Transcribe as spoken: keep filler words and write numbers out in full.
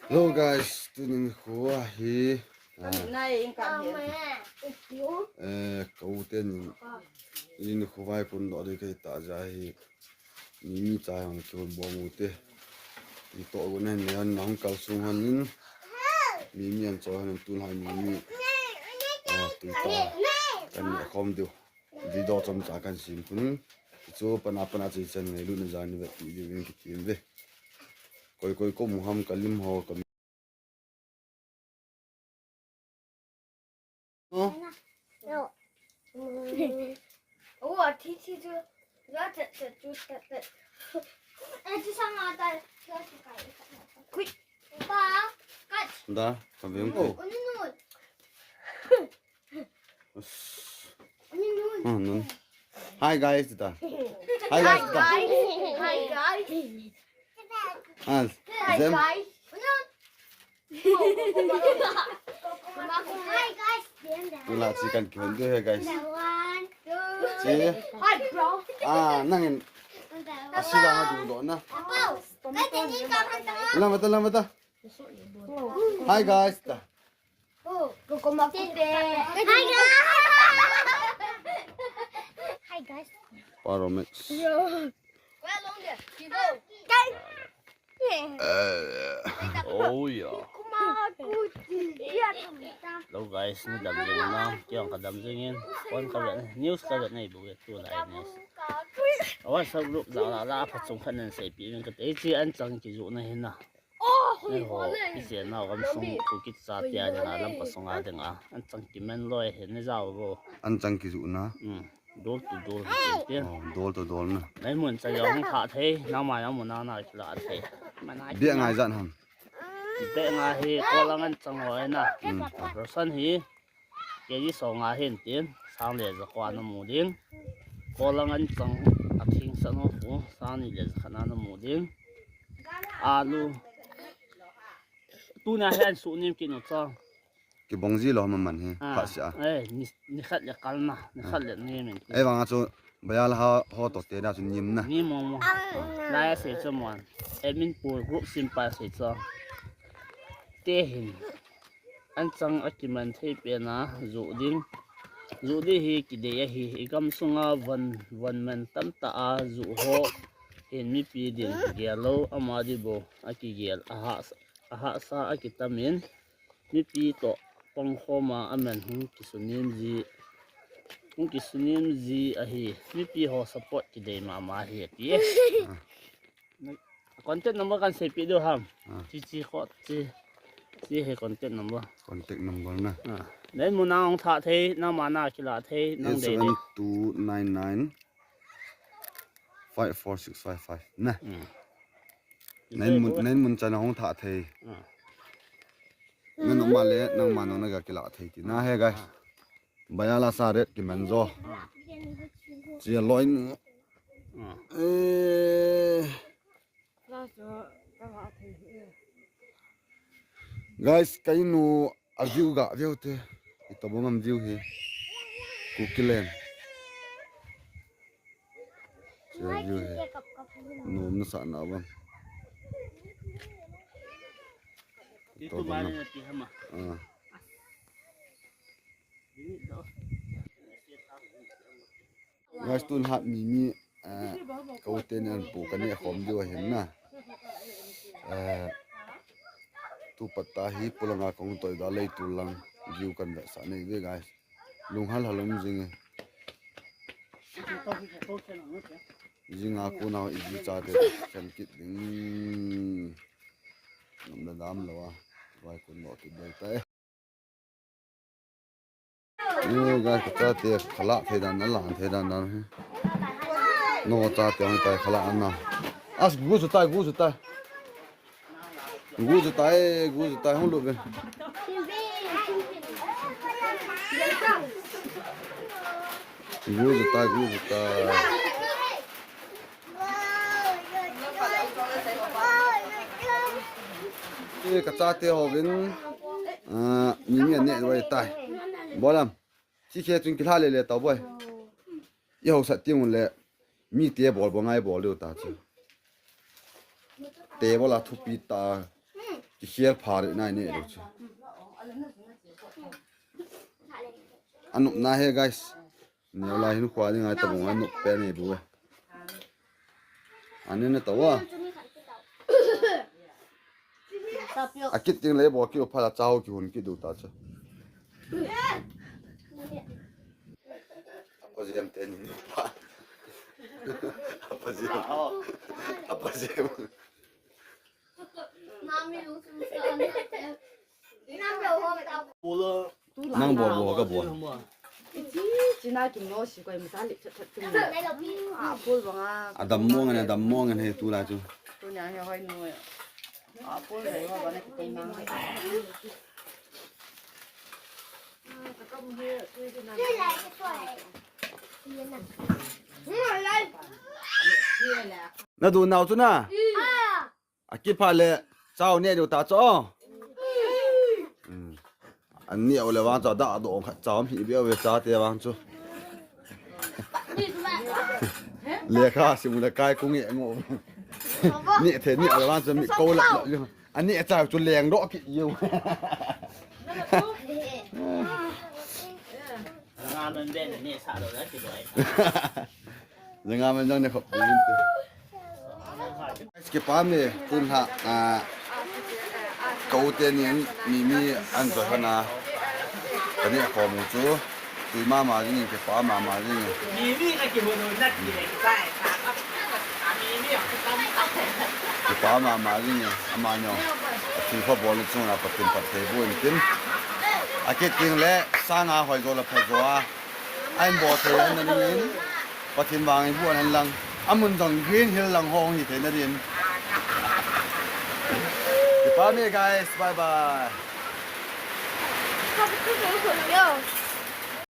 Hello guys, tunin khu ahi. Ah, eh, ka u tenin in khu vai kun doh ding kahi ta jeh ahi. Mimi chai hung kihon bom u te. Itoh gu nen ne an nang kal sung han in. Mimi an choi han in tun hai Mimi. Ah, tu ta. Kan ne khom diu. Video chomcha kan sem khun. Chu pana pana chi chan ngailut na jani vet ti diu in kitim ve. Koi koi ko mu ham ka lim ho ka. Oh, thi thi chu. Eh, chu sang a ta. Kui. Pa, kat. Da, ka veng ko. Uni nu. Hi guys, tita. Hi guys, tita. Hi guys. Ah, Zem. Tula chi kan kihon diu he guys. Chi. Ah, nangin. Asila na du do na. Lamata, lamata. Hi guys, ta. Hi guys. Hi guys. Paro mix. Oh yeah. Hello guys, ni dam jing na, kiang ka dam jing in. Kon ka vet, news ka vet nei bu tu lai news. Awa sa group da la la pha chung khan nen sei pi min ka te chi an chang ki ju na hin na. Nei ho, i chen nau gam sung khu kit sa tia ding a, lam ka sung a ding a. An chang ki men loi he ne jao go. An chang ki ju na. Hmm. Dol tu dol hi te. Oh, dol tu dol na. Nei mun cha yong tha thei, na ma yong mun na na ki la thei. Bia ngai jan ham. Bia ngai hi ko lang an chang hoi na. Hmm. Rosan hi. Kg song a hin tin, sang le ja ko ana mu ding. Ko lang an chang a thing sa no fu, sang ni le ja khat ana mu ding. Alu. Tuna hin su nim ki no cha. Kibong ji lo ma man hi, ah, pha sia. Eh, ni, ni khat le kal na, ni khat le ni min. Eh, vang a chu Bayal ha ho to te na chu nim na. Nim mo mo. Lai a sei chu mo. Admin pool group simple sei chu. Te hin. An chang a kiman thei pen a, ju ding. Ju ding hi kidei ahi. I gam sunga von, von man tam ta a ju ho. Hin mipi din gel lo ama di bo. A kigel. A ha, a ha sa a kitam in. Mipi to pang khom a aman hung kisunim ji. Hung kisunim ji ahi. Mipi ho support kidei mama hi ati e. Contact number kan sei pi diu ham. Ah. Chi chi kho chi. Chi he contact number. Contact number na. Ah. Nei mun na hung tha thei, na ma na kila thei, nang dei dei. Eight seven two nine nine five four six five five. Na. Hmm. Nei mun, nei mun cha na hung tha thei. Ah. Nang ma le, nang ma no na ga kila thei ti. Na he guys. Ah. Bayala sa ret ki man jo. Chia loi nu. Eh. Guys, kai nu a view ga view te. Ito bom am view hi. Kukilen. Chia view hi. Nom na sa na bang. Ito bom. Ah. Guys, tun hat mi mi, eh, ka u te nen pu ka ne khom diu ahin na. Eh, tu pat ta hi pu langa kong toi da lei tu lang view kan ve sa nei ve guys. Lung hal hal um jing e. Jing a ku na i ji cha te kan kit ding. Nam da dam lo a. Vai kun mo kit dai ta e. Ni ga ka chate khala thei dan, alan thei dan dan. No chate ang tai khala anna. As gu chu tai, gu chu tai. Gu chu tai, gu chu tai hung lu ve. Gu chu tai, gu chu tai. E, ka chate ho vin, ah, mi mi ne wai tai. Bolam. Chi khe chun kila le le ta boi. I ho sa ti mun le. Mi te bol bo ngai bol le ta chu. Te bola thupi ta. Kikhel pha le nai ne lo chu. Anop na he, guys. Neo lai hin khua ding ai tabang anop pe ne bu e. Ani na tawa. Akit ting le bo ki pha la chao ki hun ki du ta chu. Apa jam te ni pa. Apa jam. Apa jam. Nang bo bo ka bo. Chi chi na kim no si koi masa li chat chat tum. A pul banga. Adam mong ne, adam mong ne tu la chu. Tu nya he hoi nu. A pul le ho bana ki tei mang. Na du nau chu na. Akipha le chao ne diu ta chu. An ne u le vang chu da do khat chao mi be ve cha te vang chu. Lekha sim le kai ku nge ngo. Ne the ne u le vang chu mi ko la. An ne cha chu leng do ki yu. Nga men den ne sa do la ki doi. Janga men jang ne khop. Kipa me tun ha, a, ka u te nin mi mi an jo hana. Kani a ko mu chu. Tui mama jing kipa mama jing. Mi mi ka ki hono na ki le ki bai. Kipa mama jing ama nyo. Tui kho bol ni chung na patin pat thei bu in tin. Akit ting le sanga hoi jo la pha jo a. Ahin bol thei hen na dingin, Pathen vang in buan hen lang, amun jong Green Hill lang hong hi thei na din. Kipa me guys, bye bye.